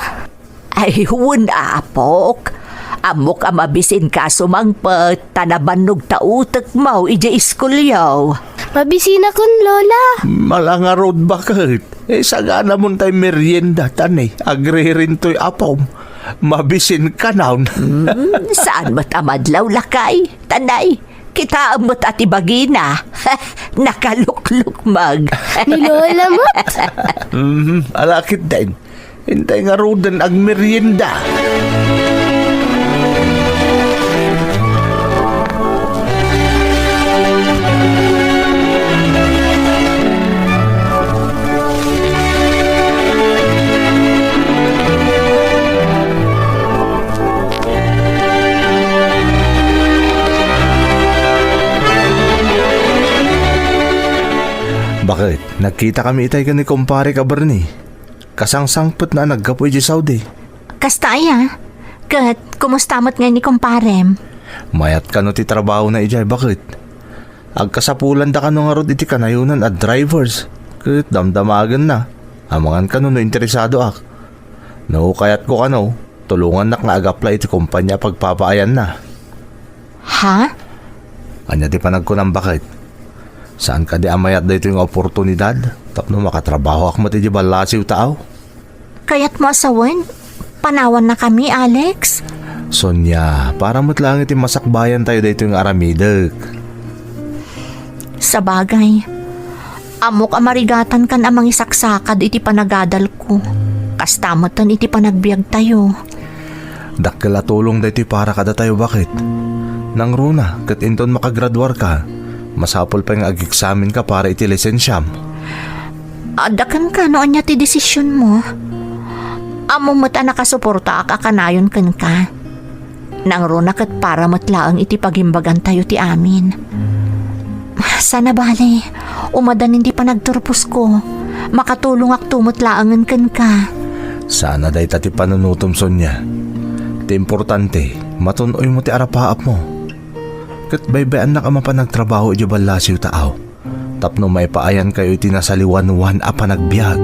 Ay, wen, apok. Ammok a mabisinka a sumangpet ta nabannog ta utekmo idiay iskulyo. Mabisinakon, Lola. Mala ngarud, baket. Eh, saganamon tay merienda, ta ni, agririntoy apom. Mabisinkanon. Hmm, saan met a madlaw, lakay? Ta ni, kitaem met a ti bagina. Nakaluklukmeg. Ni Lola met. Mhm, ala ketdin. Intay ngaruden agmerienda. Baket, nagkitakami itay ken ni kumparek a Bernie. Kasangsangpetna a naggapu idiay Saudi. Kasta aya? Ket kumusta met ngay ni kumparem? Mayat kano ti trabahona idiay, baket. Agkasapulandakano ngarud iti kanayonan a drivers. Ket damdamagenna. Amangan kano no interesadoak. No kayatko kano, tulongannak nga agapla iti kompania a pagpapaayanna. Ha? Ania ti panagkunam, baket? Saan kadi a mayat daytoy nga oportunidad tapno makatrabahoak met idiay ballasiw taaw? Kayatmo a sawen? Panawannakami, Alex? Sonia, para met laeng iti masakbayantayo daytoy nga aramidek. Sabagay, ammok a marigatankan a mangisaksakad iti panagadalko. Kasta meten iti panagbiagtayo. Dakkel a tulong daytoy para kadatayo, baket? Nangruna, ket inton makagraduarka, masapul pay nga ageksamenka para iti lisensiam. Adda kenka no ania ti desisionmo. Ammom met a nakasuportaak a kanayon kenka. Nangruna ket para met laeng iti pagimbagantayo ti amin. Saan a bale, umadanin ti panagturposko. Makatulongakto met laengen kenka. Saan a dayta ti panunotem, Sonia. Ti importante, matun-oymo ti arapaapmo. Ket baybay-annak a mapan agtrabaho idiay ballasiw taaw. Tapno maipaayankayo iti nasaliwanoan a panagbiag.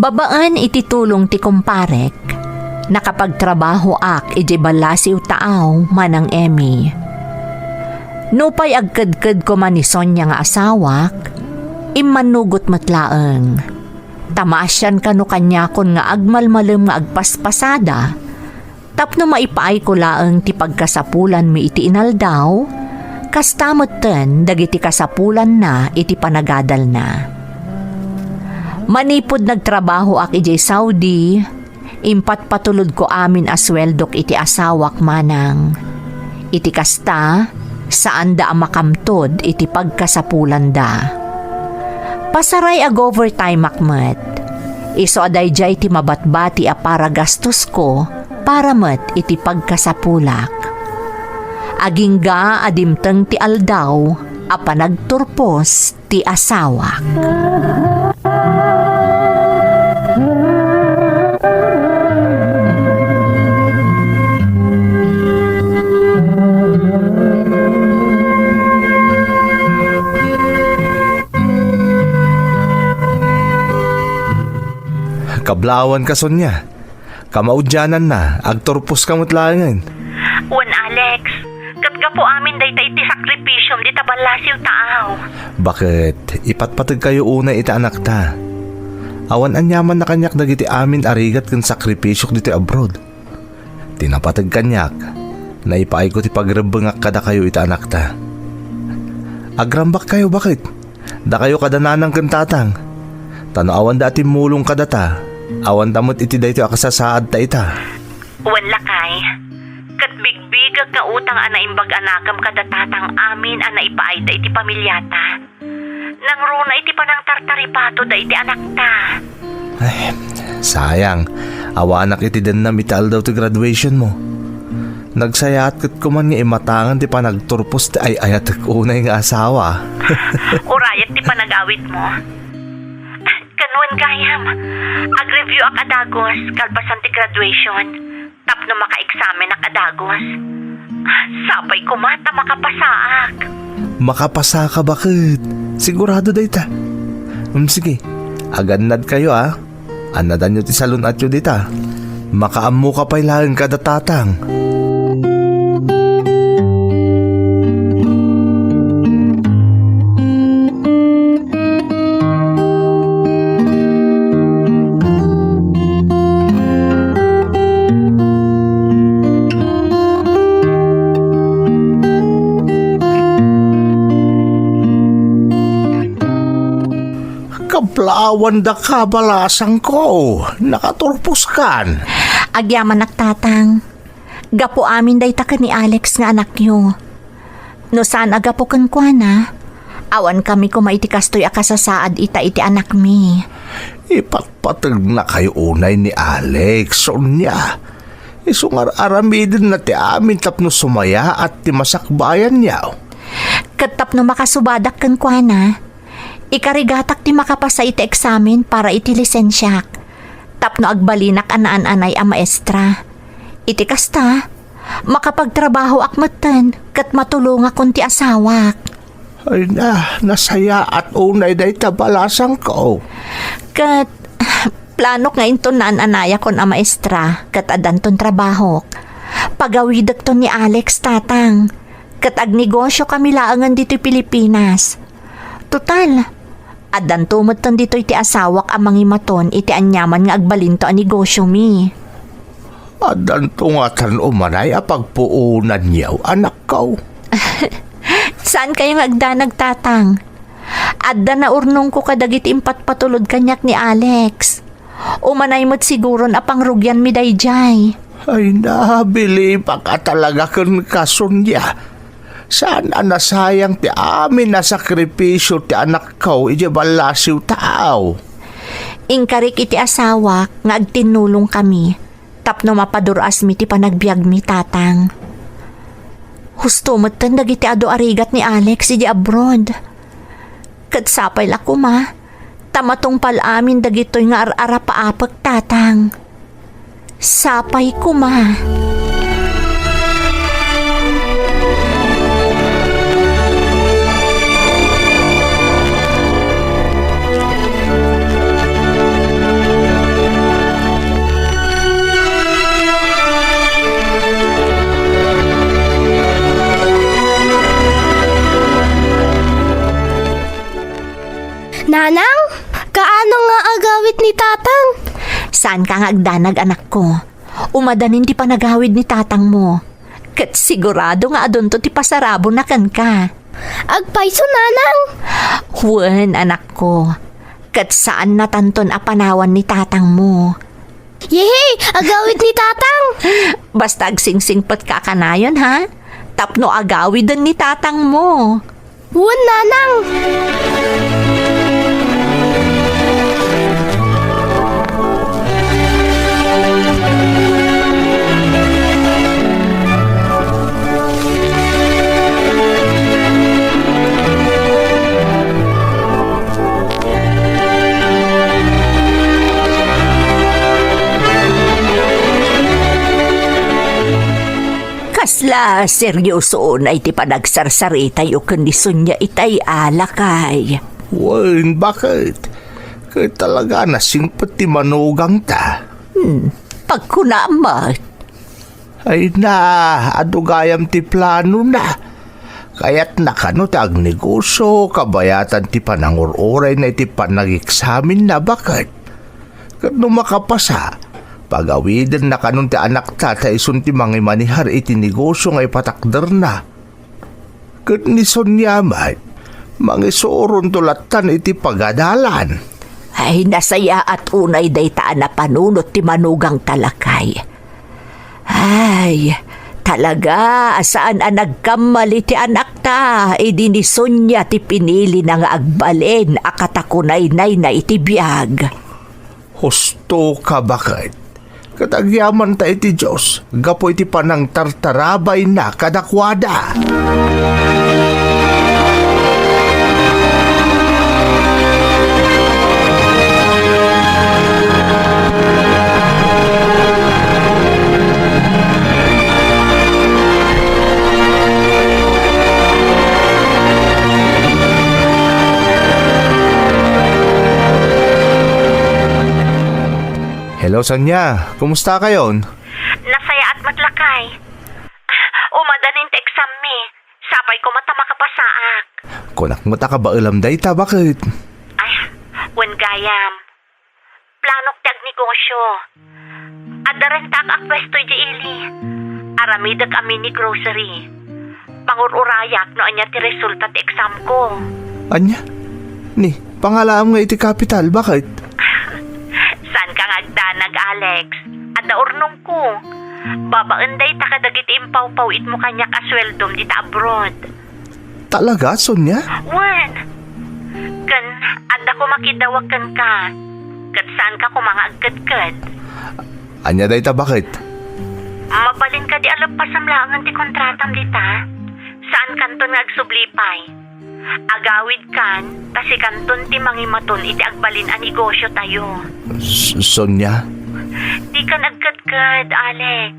Babaen iti tulong ti kumparek, nakapagtrabahoak idiay ballasiw taaw, Manang Emmy. Nupay agkedked koma ni Sonia nga asawak, immannugot met laeng. Ta maasian kano kaniakon nga agmalmalem nga agpaspasada, tapno maipaayko laeng ti pagkasapulanmi iti inaldaw, kasta metten dagiti kasapulanna iti panagadalna. Manipud nagtrabahoak idiay Saudi, impatpatulodko amin a sueldok iti asawak, Manang. Iti kasta, saanda a makamtod iti pagkasapulanda. Pasaray ag-overtimeak met. Isu a daydiay ti mabatbati a para gastosko para met iti pagkasapulak. Agingga a dimteng ti aldaw a panagturpos ti asawak. Kablaawanka, Sonia. Kamaudiananna, agturposka met laengen. Wen, Alex, ket gapu amin dayta iti sakripisiom dita ballasiw taaw. Baket, ipatpategkayo unay iti anakta. Awan aniamanna kaniak dagiti amin a rigat ken sakripisiok ditoy abroad. Ti napateg kaniak, naipaayko ti pagrebbengak kadakayo iti anakta. Agrambakkayo, baket? Dakayo kada nanang ken tatang. Ta no awanda a timmulong kadata, awanda met iti daytoy a kasasaadta ita. Wen, lakay, ket bigbigek nga utang a naimbag a nakem kada tatang amin a naipaayda iti pamiliata. Nangruna iti panangtartaripatoda iti anakta. Ay, sayang. Awanak iti dennam iti aldaw ti graduationmo. Nagsayaat ket koman nga imatangan ti panagturpos ti ay-ayatek unay nga asawa. Urayek ti panagawidmo. Ken wen gayam, agreviewak a dagus kalpasan ti graduation. Tapno makaeksamenak a dagus. Sapay koma ta makapasaak. Makapasaka, baket? Sigurado dayta. Mm, sige. Agannadkayo, a. Annadanyo ti salun-atyo dita. Makaammoka pay laeng kada tatang. Plaawandaka, balasangko. Nakaturposkan. Agyamanak, Tatang. Gapu amin dayta ken ni Alex nga anakyo. No saan a gapu kenkuana, awan kami koma iti kastoy a kasasaad ita iti anakmi. Ipatpategnakayo unay ni Alex, Sonia. Isu nga ar-aramidenna ti amin tapno sumayaat ti masakbayanyo. Ket tapno makasubadak kenkuana, ikarigatak ti makapasa iti eksamen para iti lisensiak, tapno agbalinak a naan-anay a maestra. Iti kasta, makapagtrabahoak metten ket matulongakon ti asawak. Ay na, nasayaat unay dayta, balasangko. Ket, planok nga inton naan-anayakon a maestra ket addanton trabahok. Pagawidekton ni Alex, Tatang, ket agnegosio kami laengen ditoy Pilipinas. Total, addanto metten ditoy ti asawak a mangimaton iti aniaman nga agbalinto a negosiomi. Addanto ngatan umanay a pagpuonanyo, anakko. Saankayo nga agdanag, Tatang. Adda naurnongko kadagiti impatpatulod kaniak ni Alex. Umanay met siguron a pangrugianmi daydiay. Ay, nabilibak a talaga kenka, Sonia. Saan a nasayang ti amin a sakripisio ti anakko idiay ballasiwtayo. Inkarik iti asawak nga agtinnulongkami tapno mapadur-asmi ti panagbiagmi, Tatang. Husto metten dagiti adu a rigat ni Alex idiay abroad. Ket sapay la koma, ta matungpal amin dagitoy nga ar-arapaapek, Tatang. Sapay koma. Nanang, kaano nga agawid ni Tatang? Saanka nga agdanag, anakko. Umadanin ti panagawid ni tatangmo. Ket sigurado nga adunto ti pasarabona kenka. Agpayso, Nanang? Wen, anakko. Ket saannatanton a panawan ni tatangmo. Yehey! Agawid ni Tatang! Basta agsingsingpetka a kanayon, ha? Tapno agawiden ni tatangmo. Wen, Nanang! Kasla serioso unay ti panagsarsaritayo ken ni Sonia itay a, lakay. Wen, baket? Ket talaga a nasingpet ti manugangta. Hmm, pagkunam met. Ay na, adu gayam ti planona. Kayatna kano ti agnegosio, kabayatan ti panangur-urayna iti panageksaminna, baket? Ket no makapasa, pagawidenna kanon ti anakta ta isun ti mangimanihar iti negosio nga ipatakderna. Ket ni Sonia met, mangisuronto lattan iti pagadalan. Ay, nasayaat unay dayta a napanunot ti manugangta, lakay. Ay, talaga a saan a nagkamali ti anakta idi ni Sonia ti pinilina nga agbalin a katakunaynayna iti biag. Husto ka, baket? Ket agyamanta iti Dios gapu iti panangtartarabayna kadakuada. Hello, Sonia. Kumusta kayon? Nasayaat met, lakay. Umadanin ti exam mi. Sapay koma ta makapasaak. Kunak met a kabaelam dayta, baket? Ay, wen gayam. Planok ti agnegosio. Adda rentaak a puesto idiay ili. Aramidek a mini grocery. Pangur-urayak no ania ti resulta ti exam ko. Ania? Ni, Pangalaam nga iti kapital, baket? Saanka nga agdanag, Alex. Adda urnongko. Babaen dayta kadagiti impawpaw-itmo kaniak a sueldom dita abroad. Talaga, Sonia? Wen. Ken adda koma kidawag kenka. Ket saanka koma nga agkedked. Ania dayta, baket? Mabalin kadi a leppasem laengen ti kontratam dita? Saankanton nga agsubli pay. Agawidkan, ta sikanton ti mangimaton iti agbalin a negosiotayo. S-, Sonia? Dikan agkedked, Alex.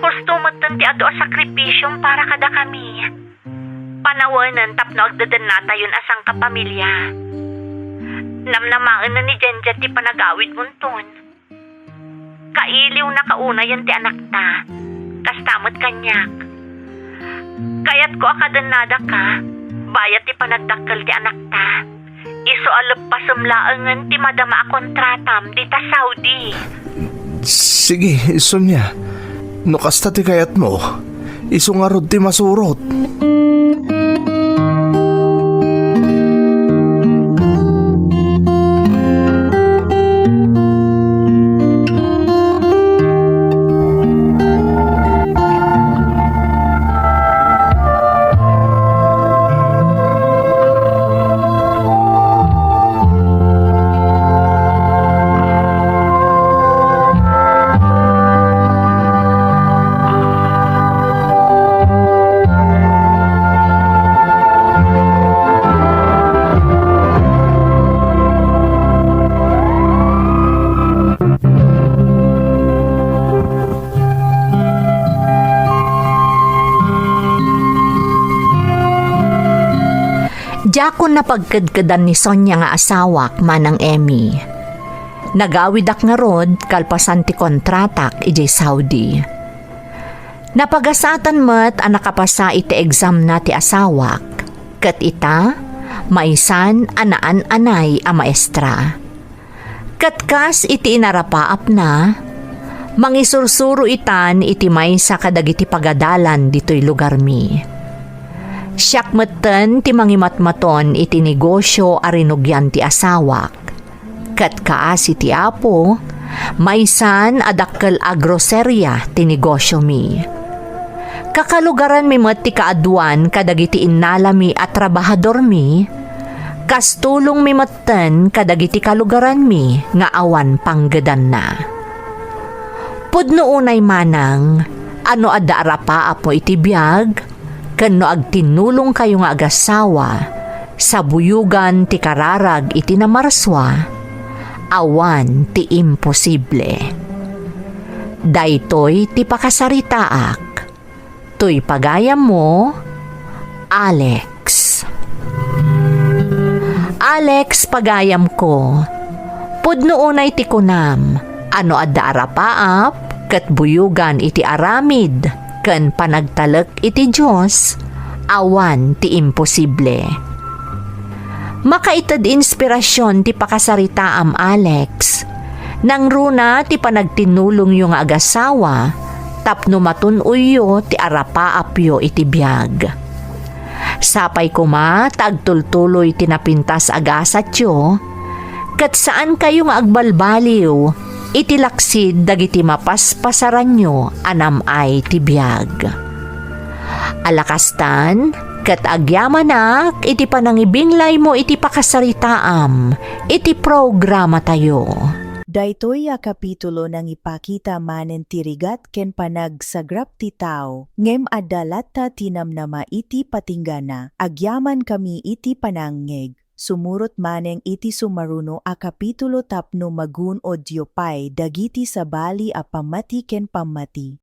Husto metten ti adu a sakripisiom para kadakami. Panawenen tapno agdedennatayon a sangkapamilya. Namnamaenen ni Jenjet ti panagawidmonton. Kailiwna kaunayen ti anakta. Kasta met kaniak. Kayatko a kadennadaka, bayat ti panagdakkel ti anakta. Isu a leppasem laengen ti madama a kontratam dita Saudi. Sige, Sonia. No kasta ti kayatmo, isu ngarud ti masurot. Diakon napagkedkedan ni Sonia nga asawak, Manang Emmy. Nagawidak ngarud kalpasan ti kontratak idiay Saudi. Napagasatan met a nakapasa iti examna ti asawak, ket ita, maysan a naan-anay a maestra. Ket kas iti inarapaapna, mangisursuro itan iti maysa kadagiti pagadalan ditoy lugarmi. Siak metten ti mangimatmaton iti negosio a rinugian ti asawak. Ket kaasi ti Apo, maysan a dakkel a groseria ti negosiomi. Kakalugaranmi met ti kaaduan kadagiti innalami a trabahadormi, kas tulongmi metten kadagiti kalugaranmi nga awan panggedanna. Pudno unay manang a no adda arapaapmo iti biag, ken no agtinnulongkayo nga agasawa, sabuyogan ti kararag iti namarsua, awan ti imposible. Daytoy ti pakasaritaak. Toy pagayammo, Alex. Alex, pagayamko, pudno unay ti kunam a no adda arapaap ket buyogan iti aramid ken panagtalek iti Dios, awan ti imposible. Makaited inspirasyon ti pakasaritaam, Alex. Nangruna ti panagtinnulongyo nga agasawa tapno matun-oyyo ti arapaapyo iti biag. Sapay koma ta agtultuloy ti napintas a gasatyo, ket saankayo nga agbalbaliw iti laksid dagiti mapaspasaranyo a nam-ay ti biag. Ala kastan, ket agyamanak iti panangibinglaymo iti pakasaritaam iti programatayo. Daytoy a kapitulo nangipakita manen ti rigat ken panagsagrap ti tao, ngem adda latta ti namnama iti patinggana. Agyamankami iti panangngeg. Sumurot manen iti sumaruno a kapitulo tapno magun-odyo pay dagiti sabali a pammati ken pammati.